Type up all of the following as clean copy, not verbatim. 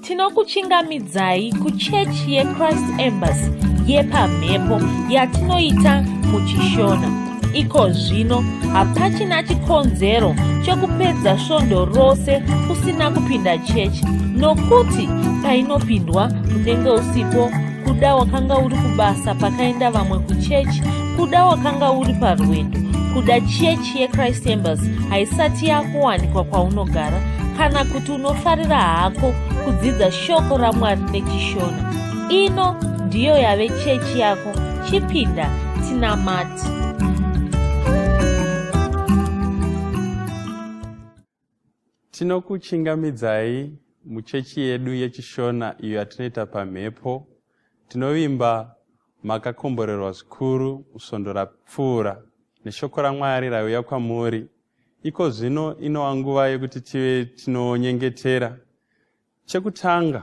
Tinokuchingamidzai kuchechi yeChrist Embassy yepamhepo yatinoita muchiShona. Iko zvino hapachina chikonzero chekupedza svondo rose usina kupinda chechi nokuti painopindwa unenge usipo kuda wakanga uri kubasa pakaenda vamwe kuchechi kuda wakanga uri parwendo kuda chechi yechrist embassy haisati yakuwanikwa kwaunogara kana kuti unofarira hako kudzidza shoko ramwari nechishona ino ndiyo yave chechi yako chipinda tinamati Tinokuchingamidzai muchechi yedu yechiShona iyo yatinoita pamhepo. Tinovimba makakomborerwa zvikuru musvondo rapfuura neshoko raMwari raiuya kwamuri. Iko zvino inova nguva yekuti tive tinonyengetera. Chekutanga,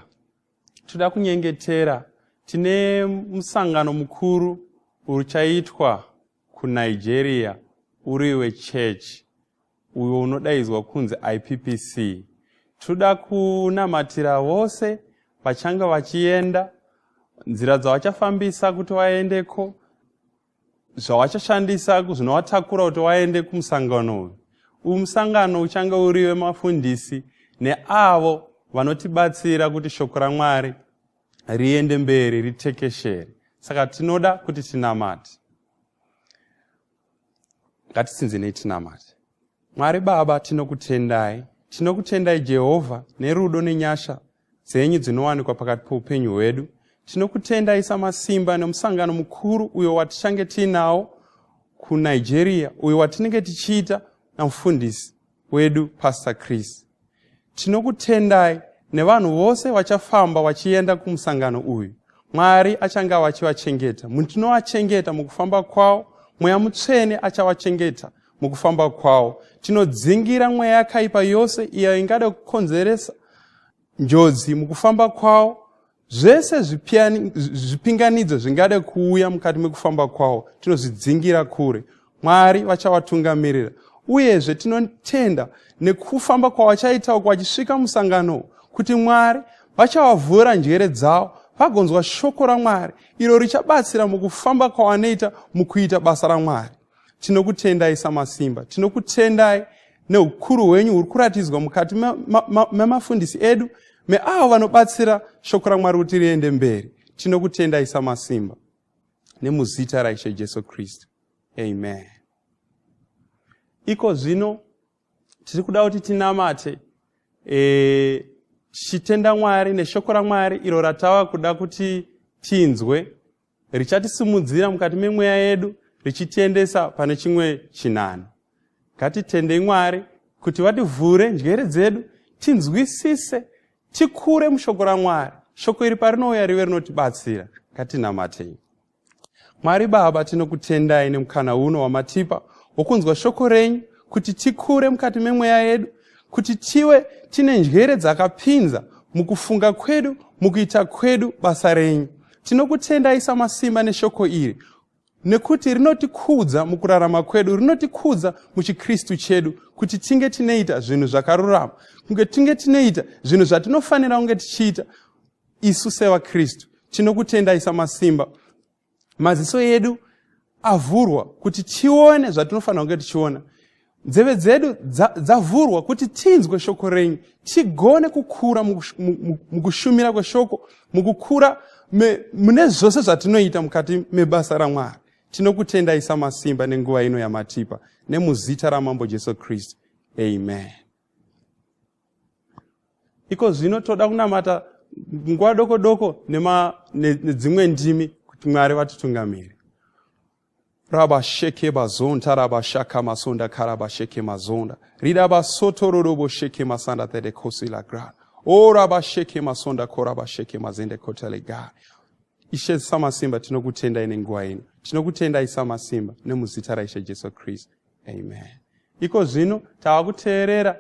toda kunyengetera. Tine musangano mukuru uchaitwa kuNigeria uri wechechi uyo unodaidzwa kunzi IPPC. Toda kunamatira vose vachange vachienda, nzira dzavachafambisa kuti vaendeko, zvavachashandisa zvinovatakura kuti vaende kumusangano uyu. Uyu musangano uchange uri wemafundisi neavo vanotibatsira kuti shoko raMwari riende mberi ritekeshere. Saka tinoda kuti tinamate. Ngatitsinzinei tinamate. Mwari Baba, tinokutendai. Tinokutendai Jehovha nerudo nenyasha dzenyu dzinowanikwa pakati poupenyu hwedu. Tinokutendai samasimba nemusangano mukuru uyo watichange tiinawo kuNigeria uyo watinenge tichiita namufundisi wedu Pastor Chris. Tinokutendai nevanhu vose vachafamba vachienda kumusangano uyu. Mwari achange achivachengeta. Munovachengeta mukufamba kwavo. Mweya Mutsvene achavachengeta mukufamba kwavo. Tinodzingira mweya yakaipa yose iyo ingada kukonzeresa njodzi mukufamba kwavo. Zvese zvipinganidzo zvingade kuuya mukati mekufamba kwavo tinozvidzingira kure. Mwari vachavatungamirira. Uyezve tinotenda nekufamba kwavachaita uku vachisvika musangano kuti Mwari vachavavhura njere dzavo vagonzwa shoko raMwari iro richabatsira mukufamba kwavanoita mukuita basa raMwari. Tinokutendai samasimba. Tinokutendai neukuru hwenyu huri kuratidzwa mukati memafundisi edu meavo vanobatsira shoko raMwari kuti riende mberi. Tinokutendai samasimba nemuzita raIshe Jesu Kristu. Amen. Iko zvino tiri kuda kuti tinamate e, tichitenda Mwari neshoko raMwari iro ratava kuda kuti tinzwe richatisimudzira mukati memweya yedu richitiendesa pane chimwe chinhano. Ngatitendei Mwari kuti vativhure njere dzedu tinzwisise tikure mushoko raMwari. Shoko iri parinouya rive rinotibatsira. Ngatinamatei. Mwari Baba, tinokutendai nemukana uno wamatipa wokunzwa shoko renyu kuti tikure mukati memweya yedu, kuti tive tine njere dzakapinza mukufunga kwedu, mukuita kwedu basa renyu. Tinokutendai samasimba neshoko iri nekuti rinotikudza mukurarama kwedu, rinotikudza muchiKristu chedu, kuti tinge tinoita zvinhu zvakarurama, kunge tinge tinoita zvinhu zvatinofanira kunge tichiita isu sevaKristu. Tinokutendai samasimba. Maziso edu avhurwa kuti tione zvatinofanira kunge tichiona. Nzeve dzedu dzavhurwa kuti tinzwe shoko renyu, tigone kukura mukushumira kweshoko, mukukura mune zvose zvatinoita mukati mebasa raMwari. Tinokutendai samasimba nenguva ino yamatipa, nemuzita raMambo Jesu Kristu. Amen. Iko zvino toda kunamata nguva doko doko nedzimwe ndimi kuti Mwari vatitungamire. Raba sheke bazonta raba shaka masonda karaba sheke mazonda. Ridaba sotororobo sheke masanda tede kosi la gra. O raba sheke masonda koraba sheke mazende kotele ga. Ishe samasimba tinokutendai nenguva ino. Tinokutendai samasimba nemuzita raIshe Jesu Kristu. Amen. Iko zvino tava kuteerera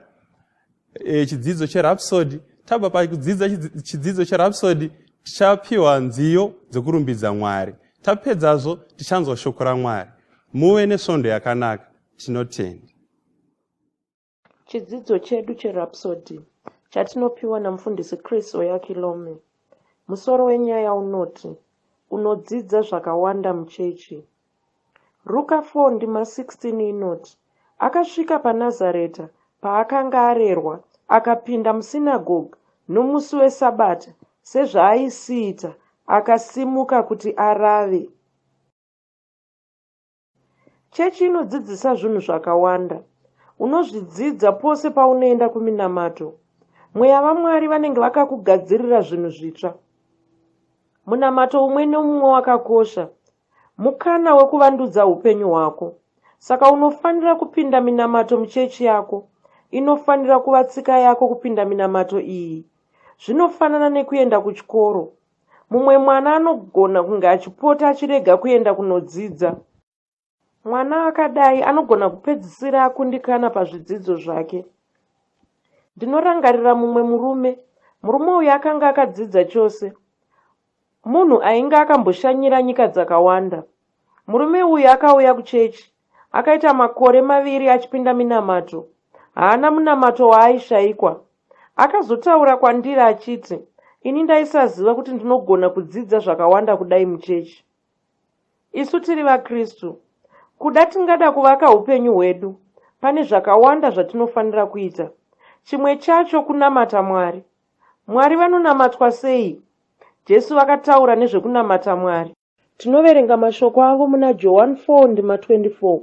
e, chidzidzo cheRhapsody. Tabva pakudzidza chidzidzo cheRhapsody tichapiwa nziyo dzekurumbidza Mwari. Tapedzazvo tichanzwa shoko raMwari. Muve nesvondo yakanaka. Tinotenda. Chidzidzo chedu cheRhapsody. chatinopiwa naMufundisi Chris Oyakilome. Musoro wenyaya unoti, Unodzidza zvakawanda muchechi. Ruka 4 ndima 16 inoti, Akasvika paNazareta, paakanga arerwa, akapinda musinagoge nomusi weSabata, sezvaaisiita, akasimuka kuti arave. Chechi inodzidzisa zvinhu zvakawanda. Unozvidzidza pose paunoenda kuminamato. Mweya vaMwari vanenge vakakugadzirira zvinhu zvitsva. Munamato umwe nemumwe wakakosha. Mukana wekuvandudza hupenyu hwako. Saka unofanira kupinda minamato muchechi yako. Inofanira kuva tsika yako kupinda minamato iyi. Zvinofanana nekuenda kuchikoro. Mumwe mwana anogona kunge achipota achirega kuenda kunodzidza. Mwana akadai anogona kupedzisira akundikana pazvidzidzo zvake. Ndinorangarira mumwe murume. Murume uyu akanga akadzidza chose. Munhu ainge akamboshanyira nyika dzakawanda. Murume uyu akauya kuchechi. Akaita makore maviri achipinda minamato. Haana munamato waaishaikwa. Akazotaura kwandiri achiti, Ini ndaisaziva kuti ndinogona kudzidza zvakawanda kudai muchechi. Isu tiri vaKristu. Kuda tingada kuvaka upenyu hwedu, pane zvakawanda zvatinofanira kuita. Chimwe chacho kunamata Mwari. Mwari vanonamatwa sei? Jesu vakataura nezvekunamata Mwari. Tinoverenga mashoko avo muna Johani 4 ndima 24.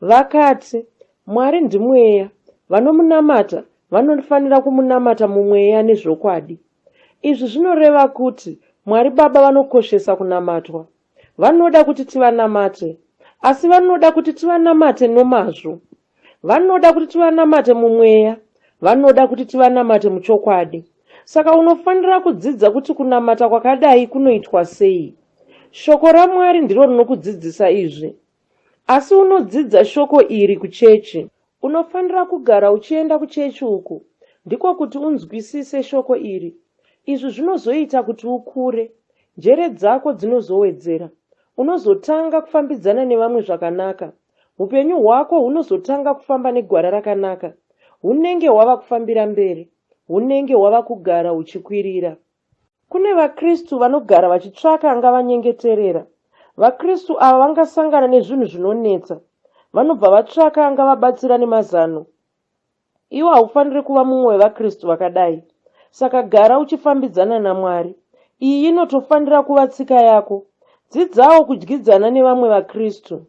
Vakati, Mwari ndimweya, vanomunamata vanofanira kumunamata mumweya nezvokwadi. Izvi zvinoreva kuti Mwari Baba vanokoshesa kunamatwa. Vanoda kuti tivanamate. Asi vanoda kuti tivanamate nomazvo. Vanoda kuti tivanamate mumweya. Vanoda kuti tivanamate muchokwadi. Saka unofanira kudzidza kuti kunamata kwakadai kunoitwa sei. Shoko raMwari ndiro rinokudzidzisa izvi. Asi unodzidza shoko iri kuchechi. Unofanira kugara uchienda kuchechi uku. Ndiko kuti unzwisise shoko iri. Izvi zvinozoita kuti ukure. Njere dzako dzinozowedzera. Unozotanga kufambidzana nevamwe zvakanaka. Hupenyu hwako hunozotanga kufamba negwara rakanaka. Hunenge hwava kufambira mberi. Hunenge hwava kugara huchikwirira. Kune vaKristu vanogara vachitsvaka angavanyengeterera. VaKristu ava vangasangana nezvinhu zvinonetsa. Vanobva vatsvaka angavabatsira nemazano. Iwe haufaniri kuva mumwe wevaKristu vakadai. Saka gara uchifambidzana naMwari. Iyi inotofanira kuva tsika yako. Dzidzawo kudyidzana nevamwe vaKristu.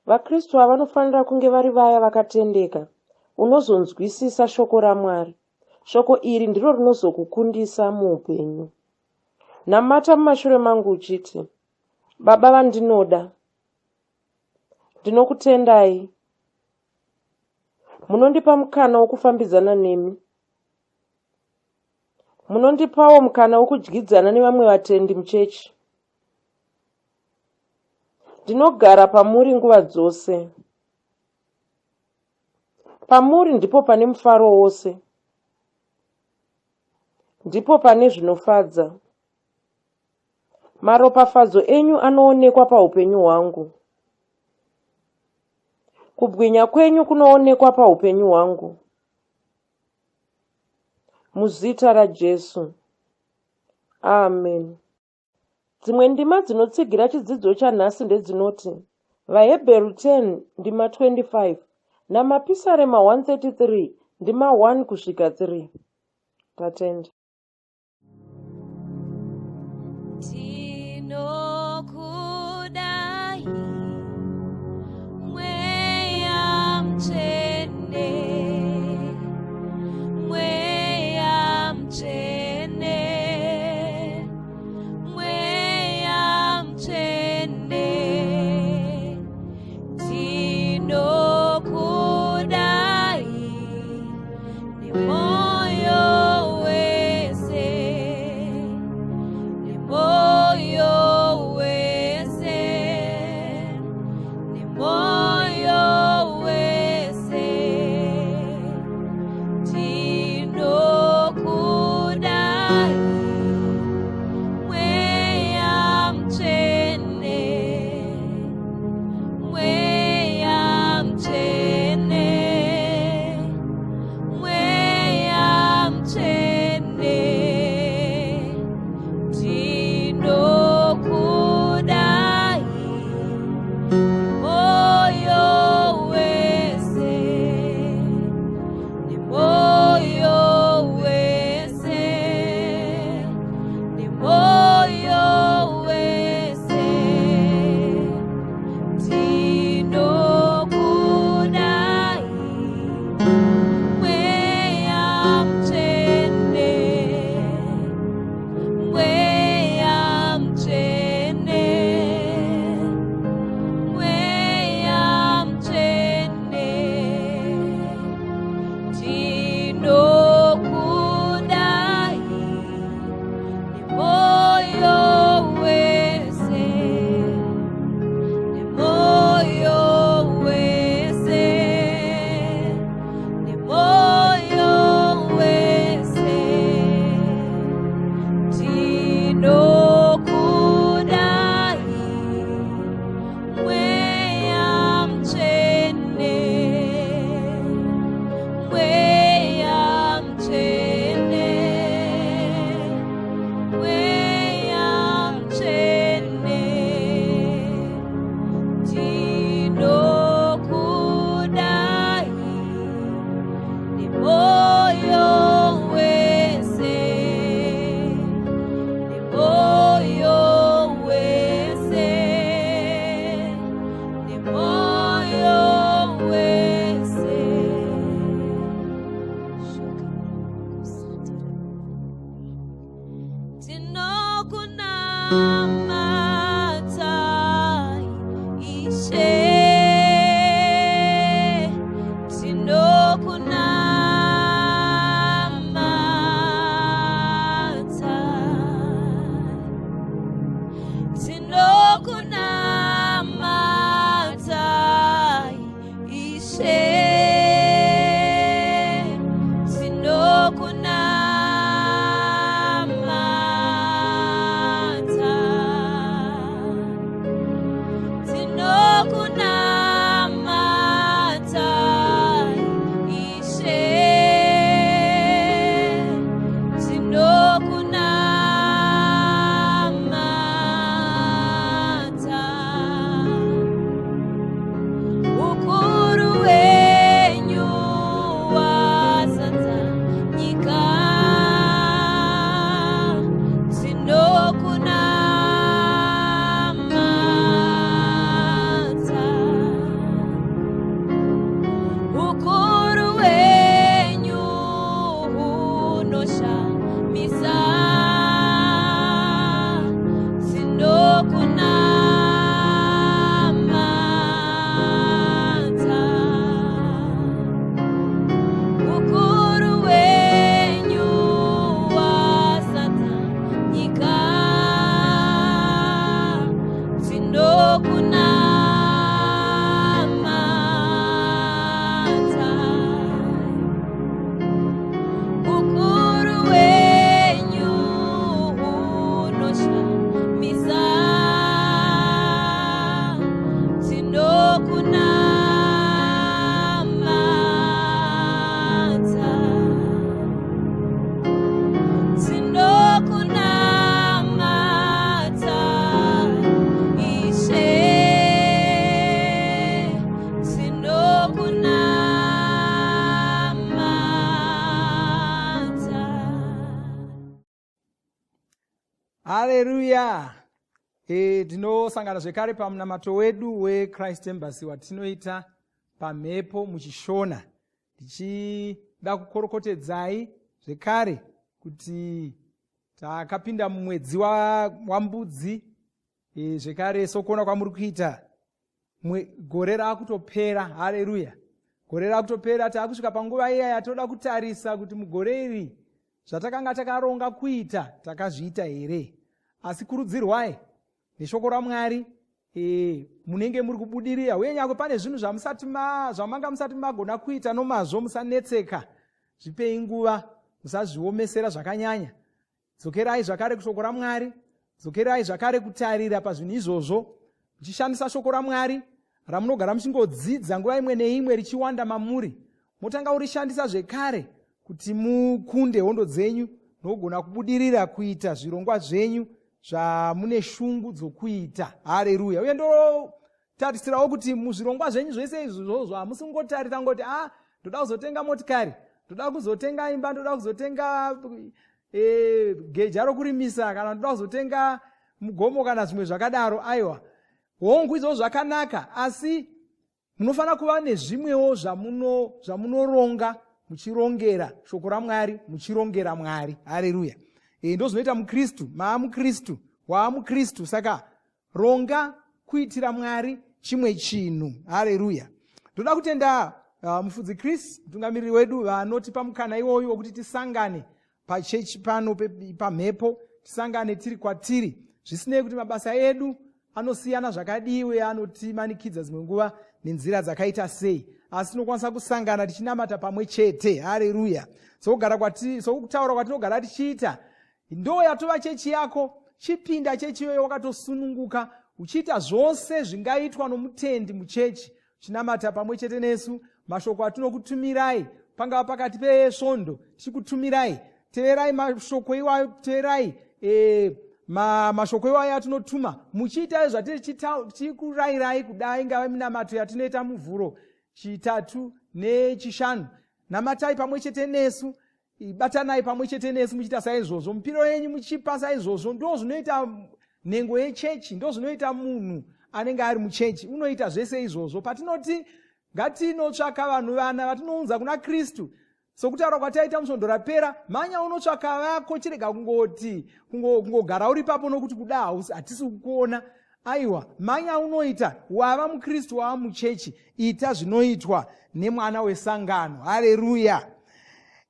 VaKristu ava vanofanira kunge vari vaya vakatendeka. Unozonzwisisa shoko raMwari. Shoko iri ndiro rinozokukundisa muupenyu. Namata mumashure mangu uchiti, Baba vandinoda, ndinokutendai. Munondipa mukana wokufambidzana nemi. Munondipawo mukana wokudyidzana nevamwe vatendi muchechi. Ndinogara pamuri nguva dzose. Pamuri ndipo pane mufaro wose. Ndipo pane zvinofadza. Maropafadzo enyu anoonekwa paupenyu hwangu. Kubwinya kwenyu kunoonekwa paupenyu hwangu. Muzita raJesu. Amen. Dzimwe ndima dzinotsigira chidzidzo chanhasi ndedzinoti VaHebheru 10 ndima 25 naMapisarema 133 ndima 1 kusvika 3. Tatenda. Tinokudai Mweya Mutsvene, Mweya Mutsvene, Mweya Mutsvene, tinokudai nemoyo wese, nemoyo wese, nemoyo wese, tinokudai Mweya Mutsvene, Mweya Mutsvene, Mweya Mutsvene. Tinokunamatai Ishe, tinokunamatai, tinokunamatai Ishe, tinokunamatai, tinokunamatai Ishe, tinokunamatai. Ukuru wenyu wazadza nyika, tinokunamata. Ukuru wenyu hunoshamisa, tinokunamata. Ukuru wenyu wazadza nyika, tinokunamata. Ukuru wenyu hunoshamisa, tinokunamata, tinokunamata Ishe, tinokunamata. Haleluya! Tinosangana zvekare pamunamato wedu weChrist Embassy watinoita pamhepo muchiShona. Tichida kukorokotedzai zvekare kuti takapinda mumwedzi waMbudzi zvekare sokuona kwamuri kuita gore raakutopera. Haleluya! Gore raakutopera, taakusvika panguva iya yatoda kutarisa kuti mugore iri zvatakanga takaronga kuita takazviita here. Asi kurudzirwai neshoko raMwari, munenge muri kubudirira, uye nyangwe pane zvinhu zvamanga musati magona kuita nomazvo, musanetseka. Zvipei nguva, musazviomesera zvakanyanya. Dzokerai zvakare kushoko raMwari, dzokerai zvakare kutarira pazvinhu izvozvo muchishandisa shoko raMwari ramunogara muchingodzidza nguva imwe neimwe, richiwanda mamuri, motanga kurishandisa zvekare kuti mukunde hondo dzenyu nogona kubudirira kuita zvirongwa zvenyu zvamune shungu dzokuita. Hareruya! Uye ndotarisirawo kuti muzvirongwa zvenyu zvese izvozvo hamusi kungotarisa ngoti, "A, ndoda kuzotenga motikari, ndoda kuzotenga imba, ndoda kuzotenga geja rokurimisa, kana ndoda kuzotenga mugomo," kana zvimwe zvakadaro. Aiwa, hongu, izvozvo zvakanaka, asi munofanira kuva nezvimwewo zvamunoronga muchirongera shoko raMwari, muchirongera Mwari. Hareruya! Ndo zvinoita mukristu. Maa mukristu, waa mukristu, saka ronga kuitira Mwari chimwe chinhu. Hareruya! Ndoda kutenda mufudzi Chris, mutungamiriri wedu, vanotipa mukana iwoyu wokuti tisangane pachechi pano pamhepo, tisangane tiri kwatiri, zvisinei kuti mabasa edu anosiyana zvakadii uye anotimanikidza dzimwe nguva nenzira dzakaita sei, asi tinokwanisa kusangana tichinamata pamwe chete. Hareruya! Sokugara kwati, sokutaura kwatinogara tichiita, ndo yatova chechi yako. Chipinda chechi iyoyo wakatosununguka, uchiita zvose zvingaitwa nomutendi muchechi, uchinamata pamwe chete nesu. Mashoko atinokutumirai, pangava pakati pesvondo tichikutumirai, teverai mashoko iwayo, teverai mashoko iwayo atinotuma, muchiita zvatiri kudai. Ingava minamato yatinoita Muvhuro, Chitatu neChishanu, namatai pamwe chete nesu, batanai pamwe chete nesu muchiita saizvozvo, mupiro yenyu muchipa saizvozvo. Ndo zvinoita nhengo yechechi, ndo zvinoita munhu anenge ari muchechi, unoita zvese izvozvo. Patinoti ngatinotsvaka vanhu vana vatinounza kuna Kristu. Sokutaura kwataita musvondo rapera, mhanya unotsvaka vako, chirega kungoti kungogara uri ipapo nokuti kuda hatisi kukuona. Aiwa, mhanya unoita, wava muKristu, wava muchechi, ita zvinoitwa nemwana wesangano. Hareruya!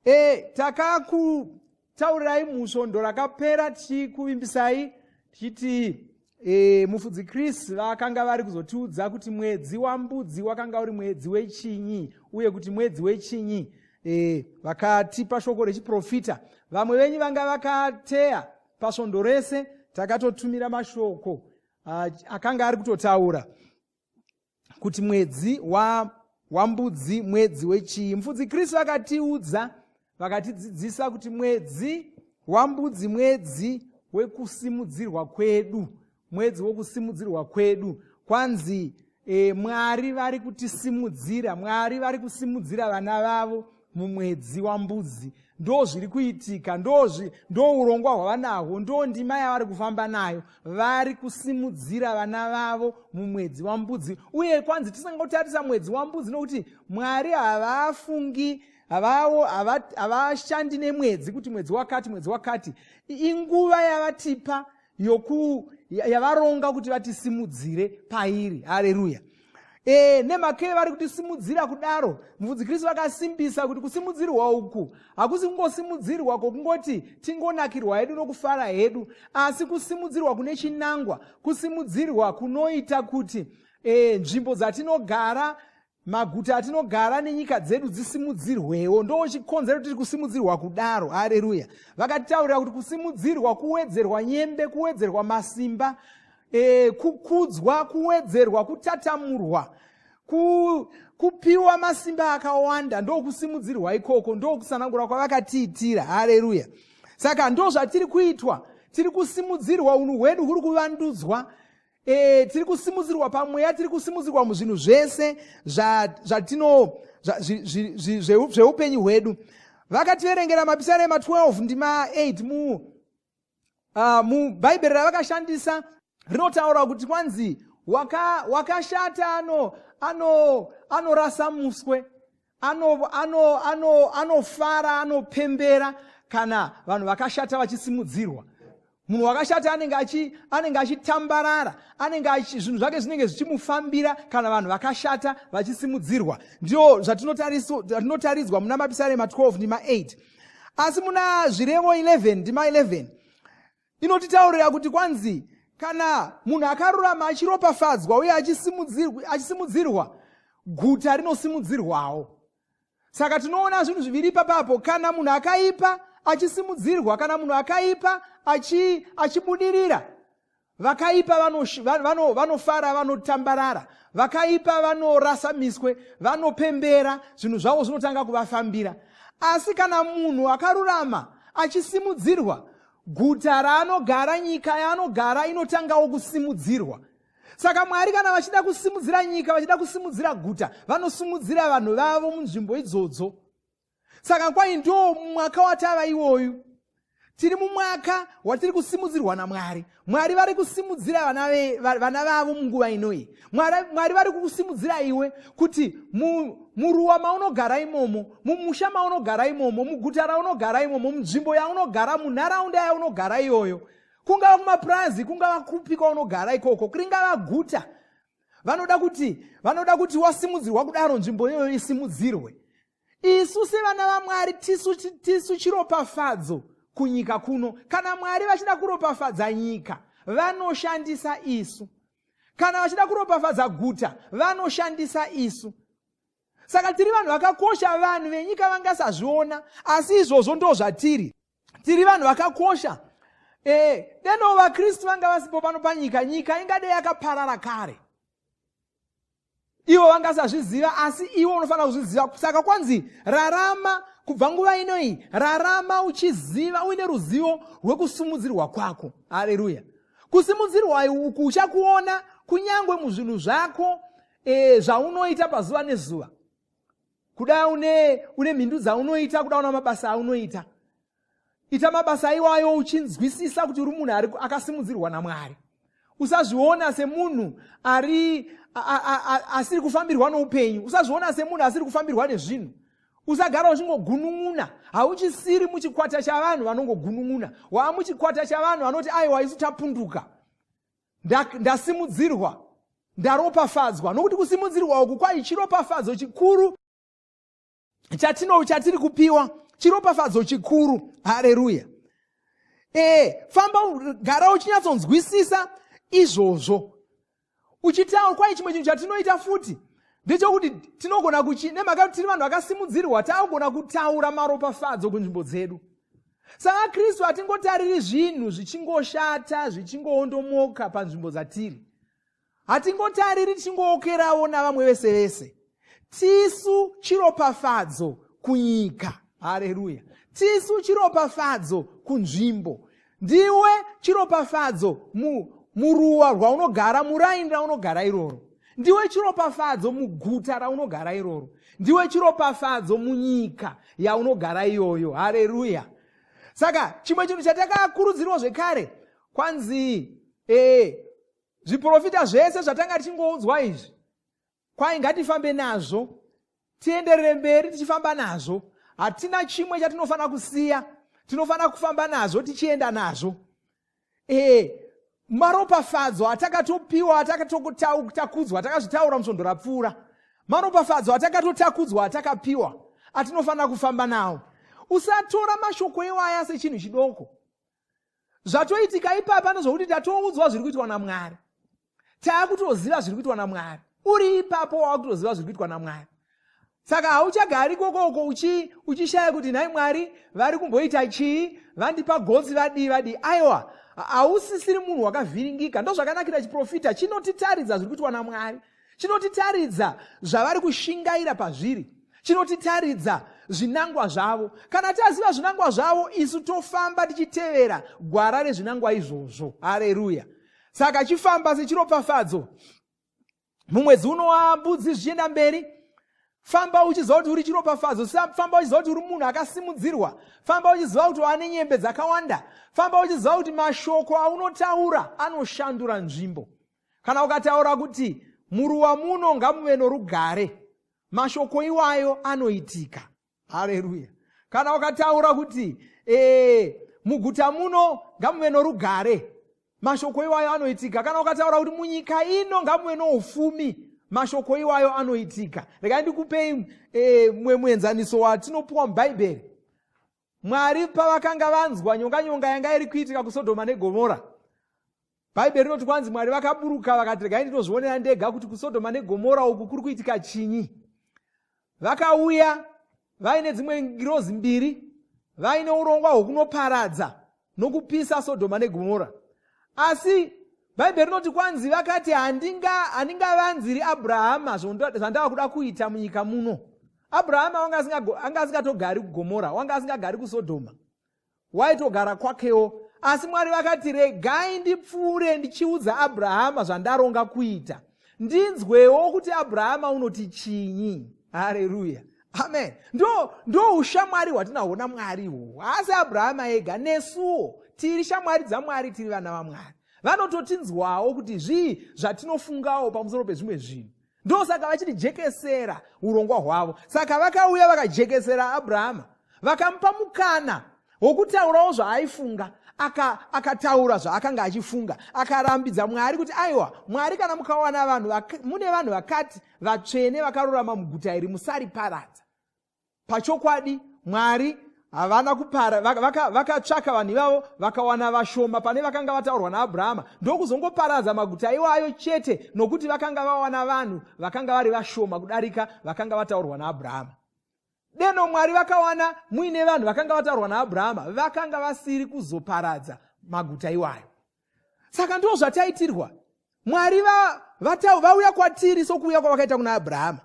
E, takakutaurirai musvondo rakapera tichikuvimbisai tichiti e, mufudzi Chris vakanga vari kuzotiudza kuti mwedzi waMbudzi wakanga uri mwedzi wechinyi uye kuti mwedzi wechinyi. E, vakatipa shoko rechiprofita. Vamwe venyu vanga vakateya pasvondo rese, takatotumira mashoko akanga ari kutotaura kuti mwedzi waMbudzi wa mwedzi wechii. Mufudzi Kristu vakatiudza, vakatidzidzisa kuti mwedzi waMbudzi mwedzi wekusimudzirwa kwedu, mwedzi wokusimudzirwa kwedu. Kwanzi e, Mwari vari kutisimudzira, Mwari vari kusimudzira vana vavo mumwedzi waMbudzi. Ndo zviri kuitika, ndo urongwa hwavanahwo, ndo ndima yavari kufamba nayo. Vari kusimudzira vana vavo mumwedzi waMbudzi. Uye kwanzi tisangotarisa mwedzi waMbudzi, nokuti Mwari havafungi, havashandi nemwedzi kuti mwedzi wakati, mwedzi wakati. Inguva yavatipa yoku yavaronga kuti vatisimudzire pairi. Hareruya! E, nemhaka vari kutisimudzira kudaro, mufudzi Kristu vakasimbisa kuti kusimudzirwa uku hakusi kungosimudzirwa kwokungoti tingonakirwa hedu nokufara hedu, asi kusimudzirwa kune chinangwa, kusimudzirwa kunoita kuti e, nzvimbo dzatinogara, maguta atinogara nenyika dzedu dzisimudzirwewo. Ndo chikonzero tiri kusimudzirwa kudaro. Hareruya! Vakatitaurira kuti kusimudzirwa kuwedzerwa nyembe, kuwedzerwa masimba, e, kukudzwa, kuwedzerwa, kutatamurwa, ku, kupiwa masimba akawanda. Ndokusimudzirwa ikoko, ndokusanangura kwavakatiitira. Hareruya! Saka ndo zvatiri kuitwa, tiri kusimudzirwa, unhu hwedu huri kuvandudzwa. E, tiri kusimudzirwa pamweya, tiri kusimudzirwa muzvinhu zvese zvatino zveupenyu hwedu. Vakativerengera Mapisarema 12 ndima 8 mu mubhaibheri ravakashandisa rinotaura kuti kwanzi wakashata anorasa ano, ano muswe, anofara, ano, ano, ano anopembera kana vanhu vakashata vachisimudzirwa. Munhu wakashata anenge achitambarara, anenge zvinhu zvake zvinenge zvichimufambira kana vanhu vakashata vachisimudzirwa. Ndiyo zvatinotaridzwa muna Mapisarema 12 ndima 8. Asi muna Zvirevo 11 ndima 11 inotitaurira kuti kwanzi kana munhu akarurama achiropafadzwa uye achisimudzirwa, guta rinosimudzirwawo. Saka tinoona zvinhu zviviri ipapapo: kana munhu akaipa achisimudzirwa, kana munhu akaipa achibudirira, vakaipa vanofara, vanotambarara, vakaipa vanorasa miswe, vanopembera, zvinhu zvavo zvinotanga kuvafambira. Asi kana munhu akarurama achisimudzirwa, guta raanogara, nyika yaanogara inotangawo kusimudzirwa. Saka Mwari kana vachida kusimudzira nyika, vachida kusimudzira guta, vanosimudzira vanhu vavo munzvimbo idzodzo. Saka kwai ndo mwaka watava iwoyu, tiri mumwaka watiri kusimudzirwa naMwari. Mwari vari kusimudzira vana vavo munguva inoyi. Mwari vari kukusimudzira iwe kuti muruwa maunogara imomo, mumusha maunogara imomo, muguta raunogara imomo, munzvimbo yaunogara, munharaunda yaunogara iyoyo, kungava kumapurazi, kungava kupi kwaunogara ikoko, ringava guta, vanoda kuti wasimudzirwa kudaro, nzvimbo iyoyo isimudzirwe. Isu sevana vaMwari tisu chiropafadzo kunyika kuno. Kana Mwari vachida kuropafadza nyika, vanoshandisa isu. Kana vachida kuropafadza guta, vanoshandisa isu. Saka tiri vanhu vakakosha. Vanhu venyika vangasazviona, asi izvozvo ndo zvatiri. Tiri vanhu vakakosha. E, deno vaKristu vanga vasipo pano panyika, nyika ingadei yakaparara kare. Ivo vangasazviziva, asi iwe unofanira kuzviziva. Saka kwanzi rarama kubva nguva inoyi, rarama uchiziva, uine ruzivo rwekusumudzirwa kwako. Hareruya! Kusimudzirwa uku uchakuona kunyange muzvinhu zvako, e, zvaunoita pazuva nezuva. Kuda une mhindu dzaunoita, kuda una mabasa aunoita, ita mabasa iwayo uchinzwisisa kuti uri munhu akasimudzirwa naMwari. Usazviona semunhu ari asiri kufambirwa noupenyu, usazviona semunhu asiri kufambirwa nezvinhu. Usagara uchingogunun'una. Hauchisiri muchikwata chavanhu vanongogunun'una. Waa muchikwata chavanhu vanoti aiwa isu tapunduka. Ndasimudzirwa. Ndaropafadzwa. Nokuti kusimudzirwa uku kwai chiropafadzo chikuru chatino chatiri kupiwa. Chiropafadzo chikuru. Hareruya. Famba gara uchinyatsonzwisisa izvozvo. Uchitaura kwai chimwe chinhu chatinoita futi ndechekuti tinogona kuchi nemhaka yekuti tiri vanhu vakasimudzirwa taakugona kutaura maropafadzo kunzvimbo dzedu. Saka Kristu hatingotariri zvinhu zvichingoshata zvichingoondomoka panzvimbo dzatiri. Hatingotariri tichingookerawo navamwe vese vese. Tisu chiropafadzo kunyika. Hareruya. Tisu chiropafadzo kunzvimbo. Ndiwe chiropafadzo muruwa rwaunogara, muraini raunogara iroro. Ndiwe chiropafadzo muguta raunogara iroro. Ndiwe chiropafadzo munyika yaunogara iyoyo. Hareruya. Saka chimwe chinhu chatakakurudzirwa zvekare kwanzi zviprofita zvese zvatanga tichingoudzwa izvi kwai ngatifambe nazvo, tienderere mberi tichifamba nazvo. Hatina chimwe chatinofanira kusiya, tinofanira kufamba nazvo tichienda nazvo. Maropafadzo atakatopiwa, atakatotakudzwa, takazvitaura musvondo rapfuura, maropafadzo atakatotakudzwa, atakapiwa, atinofanira kufamba nawo. Usatora mashoko iwaya sechinhu chidoko. Zvatoitika ipapa ndezvokuti tatoudzwa zviri kuitwa naMwari. Taakutoziva zviri kuitwa naMwari. Uri ipapo wakutoziva zviri kuitwa naMwari. Saka hauchagari ikokoko uchishaya kuti nhai Mwari vari kumboita chii, vandipa gotsi vadii vadii. Aiwa, hausisiri munhu wakavhiringika. Ndozvakanakira chiprofita, chinotitaridza zviri kuitwa naMwari. Chinotitaridza zvavari kushingaira pazviri. Chinotitaridza zvinangwa zvavo. Kana taziva zvinangwa zvavo, isu tofamba tichitevera gwara rezvinangwa izvozvo. Hareruya. Saka chifamba sechiropafadzo. Mumwedzi uno wambudzi zvichienda mberi, famba uchiziva kuti uri chiropafadzo. Famba uchiziva kuti uri munhu akasimudzirwa. Famba uchiziva kuti wane nyembe dzakawanda. Famba uchiziva kuti mashoko aunotaura anoshandura nzvimbo. Kana ukataura kuti muruwa muno ngamuve norugare, mashoko iwayo anoitika. Hareruya. Kana ukataura kuti muguta muno ngamuve norugare, mashoko iwayo anoitika. Kana ukataura kuti munyika ino ngamuve noufumi, mashoko iwayo anoitika. Regai ndikupei mumwe muenzaniso watinopiwa muBhaibheri. Mwari pavakanga vanzwa nyonganyonga yanga iri kuitika kuSodhoma neGomora, Bhaibheri rinoti kwanzi Mwari vakaburuka vakati regai ndinozvionera ndega kuti kuSodhoma neGomora uku kuri kuitika chinyi. Vakauya vaine dzimwe ngirozi mbiri vaine urongwa hwokunoparadza nokupisa Sodhoma neGomora. Asi Bhaibheri rinoti kwanzi vakati handingavanziri Abrahama zvandava kuda kuita munyika muno. Abrahama anga asingatogari kuGomora, wanga asingagari kuSodhoma. Waitogara kwakewo. Asi Mwari vakati regai ndipfuure ndichiudza Abrahama zvandaronga kuita. Ndinzwewo kuti Abrahama unoti chinyi. Hareruya. Amen. Ndo ushamwari hwatinahwo naMwari ihwohwo. Haasi Abrahama ega, nesuwo tiri shamwari dzaMwari, tiri vana vaMwari. Vanototinzwawo kuti zvii zvatinofungawo pamusoro pezvimwe zvinhu. Ndosaka vachitijekesera urongwa hwavo. Saka vakauya vakajekesera Abrahama, vakamupa mukana wokutaurawo zvaaifunga. Akataura zvaakanga achifunga, akarambidza Mwari kuti aiwa Mwari, kana mukawana vanhu mune vanhu vakati vatsvene vakarurama muguta iri, musariparadza. Pachokwadi Mwari havana kupara, vakatsvaka vanhu ivavo vakawana vashoma pane vakanga vataurwa naAbrahama, ndokuzongoparadza maguta iwayo chete, nokuti vakanga vawana vanhu vakanga vari vashoma kudarika vakanga vataurwa naAbrahama. Deno Mwari vakawana muine vanhu vakanga vataurwa naAbrahama, vakanga vasiri kuzoparadza maguta iwayo. Saka ndizvo zvataitirwa. Mwari vauya kwatiri sokuuya kwavakaita kuna Abrahama.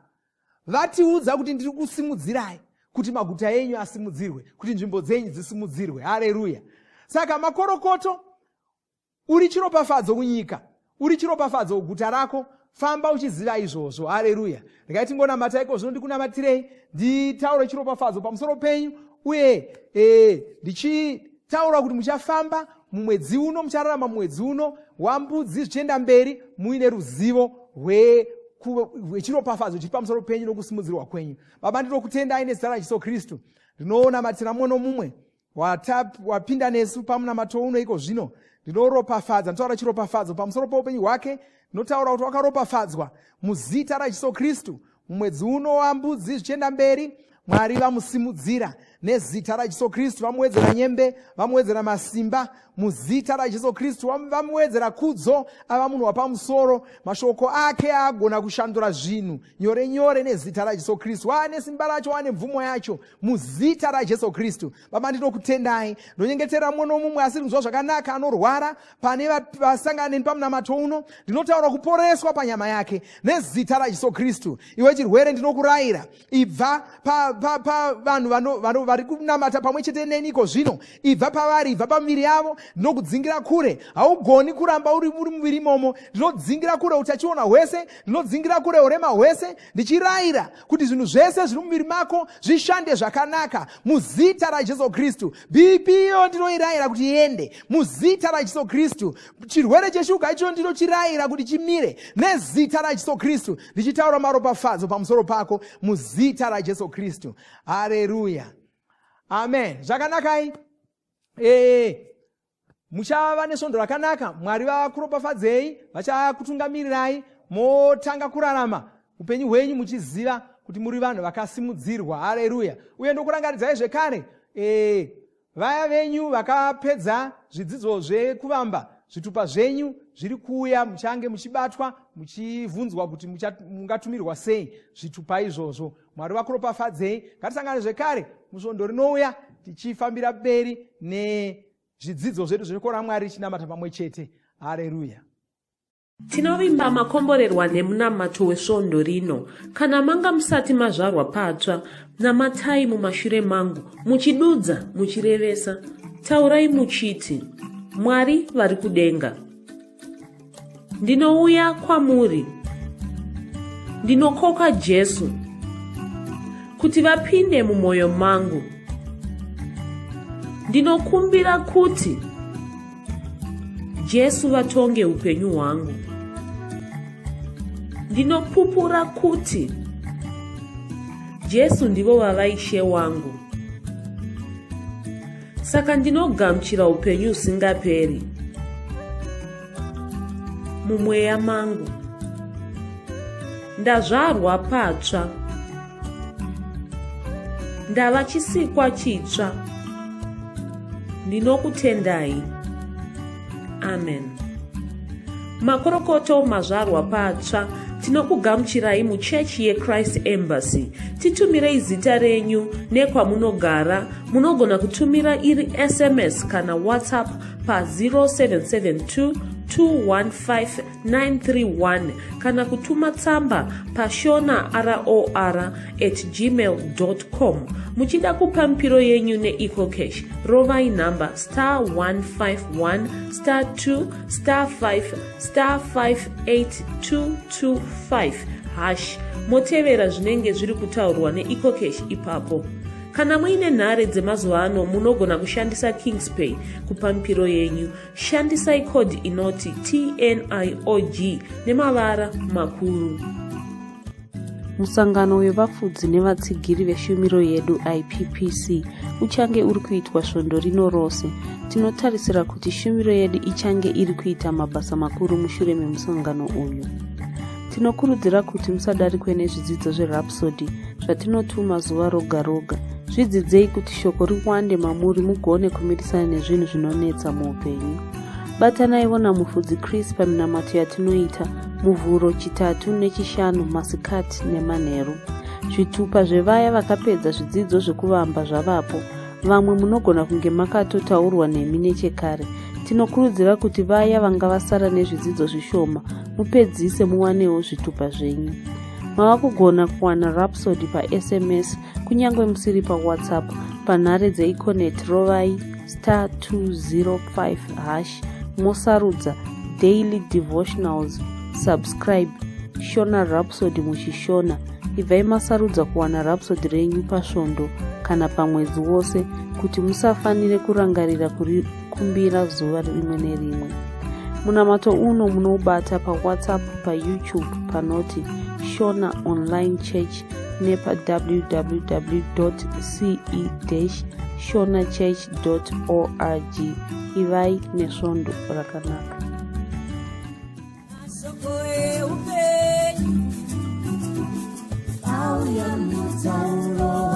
Vatiudza kuti ndiri kusimudzirai kuti maguta enyu asimudzirwe, kuti nzvimbo dzenyu dzisimudzirwe. Hareruya. Saka makorokoto, uri chiropafadzo kunyika, uri chiropafadzo kuguta rako. Famba uchiziva izvozvo. Hareruya. Regai tingonamata iko zvino, ndikunamatirei, nditaure chiropafadzo pamusoro penyu, uye ndichitaura kuti muchafamba mumwedzi uno, muchararama mumwedzi uno wambudzi zvichienda mberi muine ruzivo hwechiropafadzo chiri pamusoro penyu nokusimudzirwa kwenyu. Baba, ndinokutendai nezita raJesu Kristu. Ndinonamatira mumwe nomumwe wapinda nesu pamunamato uno iko zvino. Ndinoropafadza, ndinotaura chiropafadzo pamusoro poupenyu hwake. Ndinotaura kuti wakaropafadzwa muzita raJesu Kristu. Mumwedzi uno waMbudzi zvichienda mberi, Mwari vamusimudzira nezita raJesu Kristu, vamuwedzera nyembe, vamuwedzera masimba muzita raJesu Kristu, vamuwedzera kudzo, ava munhu wapamusoro. Mashoko ake agona kushandura zvinhu nyore nyore nezita raJesu Kristu. Waane simba racho, waane mvumo yacho muzita raJesu Kristu. Baba, ndinokutendai. Ndonyengetera mumwe nomumwe asiri kunzwa zvakanaka, anorwara, pane vasangana neni pamunamato uno. Ndinotaura kuporeswa panyama yake nezita raJesu Kristu. Iwe chirwere, ndinokurayira, ibva pavanhu pa, vari kunamata pamwe chete neni iko zvino. Ibva pavari, ibva pamiviri yavo. Ndinokudzingira kure. Haugoni kuramba uri uri muviri imomo. Ndinodzingira kure utachiona hwese, ndinodzingira kure urema hwese, ndichirayira kuti zvinhu zvese zviri muviri mako zvishande zvakanaka muzita raJesu Kristu. BP iyo ndinoirayira kuti iende muzita raJesu Kristu. Chirwere cheshuga icho ndinochirayira kuti chimire nezita raJesu Kristu, ndichitaura maropafadzo pamusoro pako muzita raJesu Kristu. Hareruya, amen. Zvakanakai. Muchava nesvondo rakanaka. Mwari vakuropafadzei, vachakutungamirirai, motanga kurarama upenyu hwenyu muchiziva kuti muri vanhu vakasimudzirwa. Hareruya. Uye ndokurangaridzai zvekare, vaya venyu vakapedza zvidzidzo zvekuvamba, zvitupa zvenyu zviri kuuya. Muchange muchibatwa muchibvunzwa kuti mungatumirwa sei zvitupa izvozvo. Mwari vakuropafadzei. Ngatisangane zvekare musvondo rinouya tichifambira mberi nezvidzidzo zvedu zveshoko raMwari, tichinamata pamwe chete. Hareruya. Tinovimba makomborerwa nemunamato wesvondo rino. Kana manga musati mazvarwa patsva, namatai mumashure mangu, muchidudza, muchirevesa. Taurai muchiti, Mwari vari kudenga, ndinouya kwamuri. Ndinokoka Jesu kuti vapinde mumwoyo mangu. Ndinokumbira kuti Jesu vatonge upenyu hwangu. Ndinopupura kuti Jesu ndivo vava Ishe wangu. Saka ndinogamuchira upenyu husingaperi mumweya mangu. Ndazvarwa patsva. Ndava chisikwa chitsva. Ndinokutendai. Amen. Makorokoto mazvarwa patsva. Tinokugamuchirai muchechi yeChrist Embassy. Titumirei zita renyu nekwamunogara. Munogona kutumira iri SMS kana WhatsApp pa 0772 215 931 kana kutuma tsamba pashona ror at gmail com. Muchida kupa mipiro yenyu neEcoCash, rovai nhamba star 151 star 2 star 5 star 58225 hash, motevera zvinenge zviri kutaurwa neEcoCash ipapo. Kana muine nhare dzemazuva ano, munogona kushandisa Kingspay kupa mipiro yenyu. Shandisai code inoti TNIOG nemavara makuru. Musangano wevafudzi nevatsigiri veshumiro yedu IPPC uchange uri kuitwa svondo rino rose. Tinotarisira kuti shumiro yedu ichange iri kuita mabasa makuru mushure memusangano uyu. Tinokurudzira kuti musadarikwe nezvidzidzo zveRhapsody zvatinotuma zuva roga roga. Zvidzidzei kuti shoko riwande mamuri mugone kumirisana nezvinhu zvinonetsa muupenyu. Batanaiwo namufudzi Chris paminamato yatinoita Muvhuro, Chitatu neChishanu masikati nemanheru. Zvitupa zvevaya vakapedza zvidzidzo zvekuvamba zvavapo. Vamwe munogona kunge makatotaurwa nemi nechekare. Tinokurudzira kuti vaya vanga vasara nezvidzidzo zvishoma mupedzise muwanewo zvitupa zvenyu. Mava kugona kuwana Rhapsody paSMS kunyange musiri paWhatsApp. Panhare dzeEconet rovai star 205 hash, mosarudza Daily Devotionals, subscribe Shona Rhapsody muchiShona. Ibvai masarudza kuwana Rhapsody renyu pasvondo kana pamwedzi wose kuti musafanire kurangarira kurikumbira zuva rimwe nerimwe. Munamato uno munoubata paWhatsApp, paYouTube panoti Shona Online Church nepa www ce shonachurch org. Ivai nesvondo rakanaka. Mashoko eupenyu auya mutauro.